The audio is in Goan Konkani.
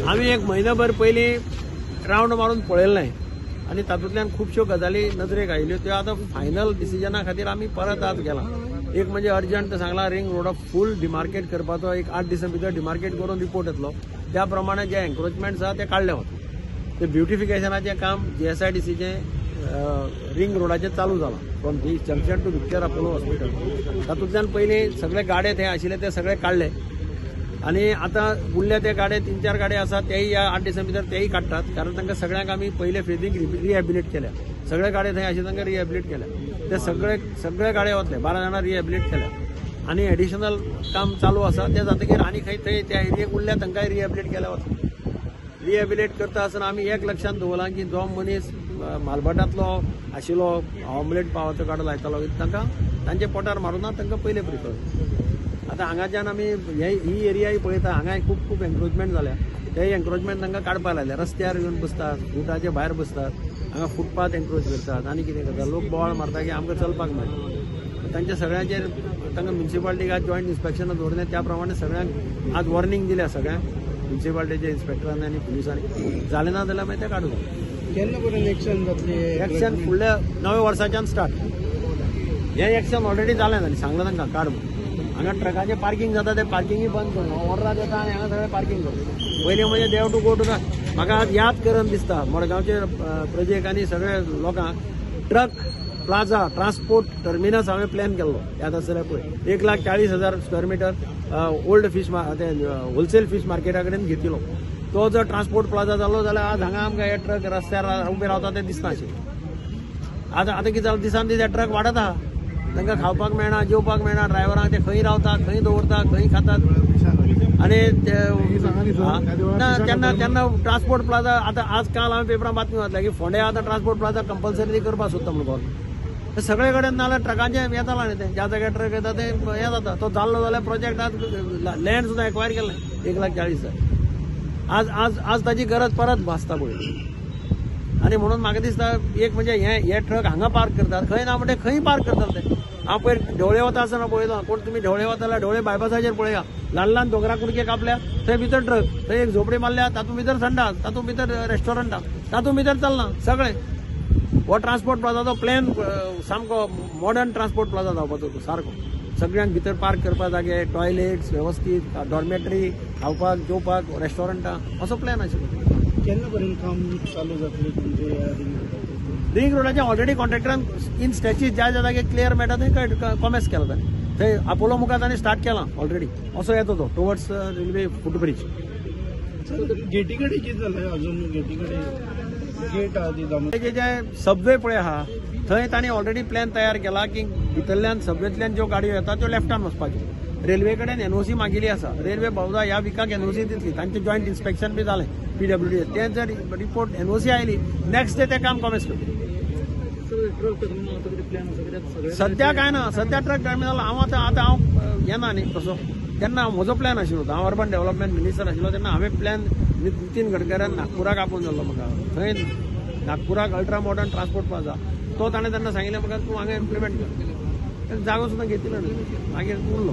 आमी एक म्हयनोभर पयलीं रावंड मारून पळयल्लें आनी तातूंतल्यान खुबश्यो गजाली नजरेक आयिल्ल्यो. त्यो आतां फायनल डिसिजना खातीर आमी परत आज गेला. एक म्हणजे अर्जंट सांगला रिंग रोडाक फूल डिमार्केट करपाचो, एक 8 दिसां भितर डिमार्केट करून रिपोर्ट येतलो. त्या प्रमाणे जे एन्क्रोचमेंट्स आहा ते काडले वतले. ते ब्युटिफिकेशनाचें काम GSIDCचें रिंग रोडाचें चालू जालां from the junction to Victor Apollo hospital. तातूंतल्यान पयलीं सगळे गाडे थंय आशिल्ले ते सगळे काडले आनी आतां उरल्या ते गाडे 3-4 गाडे आसा तेय ह्या 8 दिसां भितर तेय काडटात, कारण तांकां सगळ्यांक आमी पयले फेजीक रिहॅबिलिट केल्या. सगळे गाडे थंय आशिल्ले तांकां रिहॅबिलिट केल्या. ते सगळे सगळे गाडे वतले, 12 जाणां रिहॅबिलिट केल्या आनी एडिशनल काम चालू आसा. ते जातकीर आनी खंय थंय त्या एरियेक उरल्या तांकांय रिहॅबिलिट केल्या वतले. रिहॅबिलिट करता आसतना आमी एक लक्षांत दवरलां की जो मनीस मालभाटांतलो आशिल्लो ऑमलेट पावाचो गाडो लायतालो तांकां तांच्या पोटार मारूना, तांकां पयले प्रिफर. आतां हांगाच्यान आमी ही एरियाय पळयता, हांगाय खूब खूब एन्क्रोचमेंट जाल्या. तेय एन्क्रोचमेंट तांकां काडपाक लागले. रस्त्यार येवन बसतात, रुटाचे भायर बसतात, हांगा फुटपाथ एन्क्रोच करतात आनी कितें करतात. लोक बोवाळ मारता की आमकां चलपाक मेळटा. तांच्या सगळ्यांचेर तांकां म्युनिसिपालिटीक आज जॉयंट इन्स्पेक्शनां दवरलें. त्या प्रमाणे सगळ्यांक आज वॉर्निंग दिल्या सगळ्यांक म्युनिसिपालिटीच्या इन्स्पेक्टरांनी आनी पुलिसांनी. जालें ना जाल्यार मागीर तें काडूं. केन्ना पर्यंत एक्शन जातलें? एक्शन फुडल्या नव्या वर्साच्यान स्टार्ट. हें एक्शन ऑलरेडी जालें, आनी सांगलां तांकां काड म्हणून. हांगा ट्रकाचें पार्किंग जाता तें पार्किंगूय बंद करून ऑर्डराक येता आनी हांगा सगळें पार्किंग करता. पयलीं म्हणजे they have to go to the, म्हाका आज याद करून दिसता मडगांवचे प्रजेक आनी सगळ्या लोकांक ट्रक प्लाझा ट्रान्सपोर्ट टर्मिनस हांवें प्लॅन केल्लो, याद आसा जाल्यार पळय. 1,40,000 स्क्वेअर मिटर ओल्ड फीश ते होलसेल फीश मार्केटा कडेन घेतिल्लो. तो जर ट्रान्सपोर्ट प्लाझा जालो जाल्यार आज हांगा आमकां हे ट्रक रस्त्यार उबे रावता ते दिसनाशिल्ले. आतां आतां कितें जालां, दिसान दीस हे ट्रक वाडत आहा. तांकां खावपाक मेळना, जेवपाक मेळना, ड्रायव्हरांक ते खंय रावता, खंय दवरता, खंय खातात. आनी ना तेन्ना तेन्ना ट्रान्सपोर्ट प्लाझा आतां आज काल हांवें पेपरान बातमी वाचल्या की फोंड्या आतां ट्रान्सपोर्ट प्लाझा कंपल्सरी करपाक सोदता म्हणून गव्हर्मेंट. सगळे कडेन नाल्यार ट्रकांचें हें जालां न्ही, तें ज्या जाग्यार ट्रक येता तें हें जाता. तो जाल्लो जाल्यार प्रोजेक्ट आज लँड सुद्दां एक्वायर केलें 1,40,000. आज आज आज ताची गरज परत भासता पळय. आनी म्हणून म्हाका दिसता एक म्हणजे हे ट्रक हांगा पार्क करतात, खंय ना म्हणजे खंय पार्क करतात ते. हांव पयर ढवळे वता आसतना पळयलो, कोण तुमी ढवळे वता जाल्यार ढवळे बायपासाचेर पळया, ल्हान ल्हान दोंगरा कुडके कापल्या, थंय भितर ट्रक, थंय एक झोपडी मारल्या, तातूंत भितर संडास, तातूंत भितर रेस्टॉरंटां, तातूंत भितर चल्लां सगळें. हो ट्रान्सपोर्ट प्लाझाचो प्लॅन सामको मॉडर्न ट्रान्सपोर्ट प्लाझा जावपाचो तो सारको. सगळ्यांक भितर पार्क करपाक जागे, टॉयलेट्स व्यवस्थीत, डॉर्मेटरी, खावपाक जेवपाक रेस्टॉरंटां, असो प्लॅन आशिल्लो. केन्ना पर्यंत काम चालू जातलें तुमचें रिंग रोडाचें? रिंग रोडाचें ऑलरेडी कॉन्ट्रॅक्टरान इन स्ट्रेचीस ज्या ज्या जाग्यार क्लियर मेळटा थंय कॉमेस केला ताणें. थंय अपोलो मुखार ताणें स्टार्ट केलां ऑलरेडी. असो येता तो टुवर्ड्स रेल्वे फुटब्रीज. गेटी कडेन कितें जालें अजून? गेटी कडेन गेट आहा ती जावन जे सबवे पळय आहा थंय ताणें ऑलरेडी प्लॅन तयार केला की भितरल्यान सबवेंतल्यान ज्यो गाडयो येता त्यो लेफ्टान वचपाच्यो. रेल्वे कडेन एनओसी मागिल्ली आसा. रेल्वे बहुधा ह्या विकाक एनओसी दितली. तांचें जॉयंट इन्स्पेक्शन बी जालें PWD. तें जर रिपोर्ट एनओसी आयली नेक्स्ट डे तें काम कॉमेस करतलें. सद्या काय ना, सद्या ट्रक टर्मिनल हांव आतां आतां हांव येना न्ही तसो. तेन्ना म्हजो प्लॅन आशिल्लो, हांव अर्बन डेव्हलपमेंट मिनिस्टर आशिल्लो तेन्ना हांवें प्लॅन नितीन गडकऱ्यान नागपुराक आपोवन जाल्लो म्हाका. थंय नागपुराक अल्ट्रा मॉडर्न ट्रान्सपोर्ट प्लाझा तो ताणें तेन्ना सांगिल्लें म्हाका तूं हांगा इम्प्लिमेंट कर. जागो सुद्दां घेतिल्लो न्ही, मागीर उरलो.